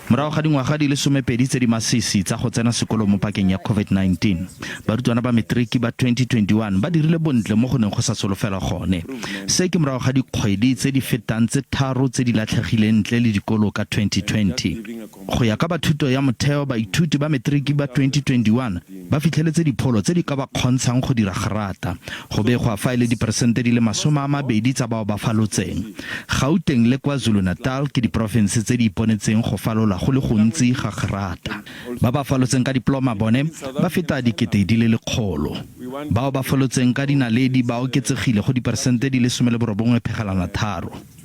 Morago ga dingwaga di le somepedi tse di masisi tsa go tsena sekolo mo pakeng ya COVID-19, barutwana ba metriki ba 2021 ba dirile bontle mo go neng go sa solofelwa gone. Se ke morago ga dikgwedi tse di fetang tse tharo tse di latlhegileng ntle le dikolo ka 2020. Go ya ka ba thuto ya motheo, baithuti ba metriki ba 2021 ba fitlheletse dipholo tse di ka ba kgontshang go dira grata. Go begwa fa e le diperesente di le 20 tsa bao ba falotseng. Gauteng le KwaZulu-Natal ke diporofense tse di iponetseng go falola go le gontsi ga grata. Ba ba falotseng ka diploma bone ba feta 100,000. Bao ba falotseng ka dinaledi ba oketsegile go diperesente di le 19.3.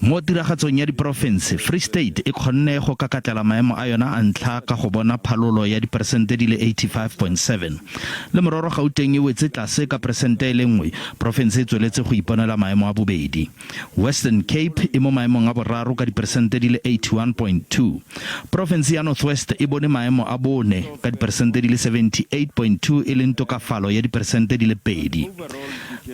Mo tiragatsong ya diporofense, Free State e kgonne go kakatlela maemo a yona a ntlha ka go bona phalolo ya diperesente di le 85.7. Le mororo Gauteng e wetse tlase ka peresente e le nngwe, porofense e tsweletse go iponela maemo a bobedi. Western Cape e mo maemong a boraro ka diperesente di le 81.2. Porofense ya North West e bone maemo a bone ka diperesente di le 78.2 e leng tokafalo ya diperesente di le pedi.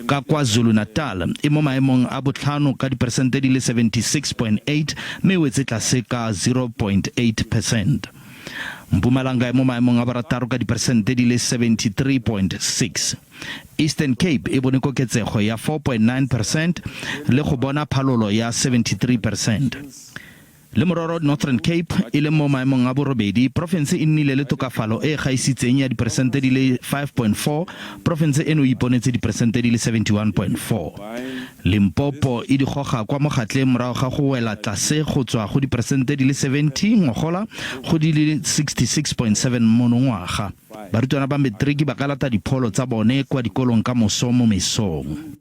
Ka KwaZulu-Natal e mo maemong a botlhano ka diperesente di le 76.8 mme e wetse tlase ka 0.8 percent. Mpumalanga e mo maemong a borataro ka diperesente di le 73.6. Eastern Cape e bone koketsego ya 4.9 percent le go bona phalolo ya 73 percent. Le mororo Northern Cape e le mo maemong a borobedi, porofense e nnile le tokafalo e e gaisitseng ya diperesente di le 5.4, porofense eno e iponetse diperesente di le 71.4. Limpopo e di goga kwa mogatleng morago ga go wela tlase go tswa go diperesente di le 70 ngogola go di le 66.7 monongwaga. Barutwana ba metriki ba ka lata dipholo tsa bone kwa dikolong ka moso mo mesong.